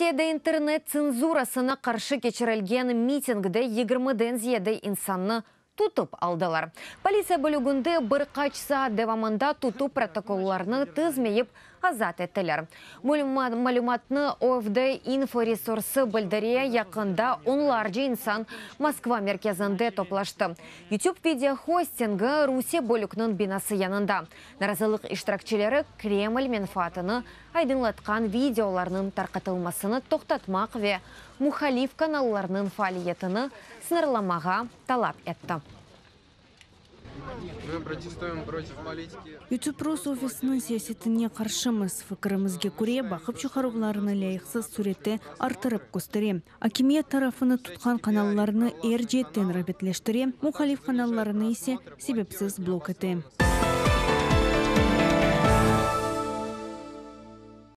Rusiyede internet tsenzurasına qarşı keçirilgen mitingde yigirmiden ziyade insannı tutıp aldılar. Politsiya bölüginde bir qaç saat devamında tutuv protokollarını tizmeyip azat ettiler. Malümatnı OVD-İnfo resursı bildire. Yaqında onlarca insan Moskva merkezinde toplaştı, YouTube video hostingi Rusiye bölükniñ binası yanında. Narazılıq iştirakçileri Kreml menfaatını aydınlatqan videolarnıñ tarqatılmasını toqtatmaq ve muhalif kanallarnıñ faaliyetini sıñırlamağa talap etti. YouTube rus ofisiniñ siyasetine qarşımız. Fikirimizge köre, baqıp çıqaruvlarını lâyıqsız sürette arttırıp köstere. Akimiyet tarafını tutqan kanallarnı er ceetten rağbetleştire, muhalif kanallarını ise sebepsiz blok ete.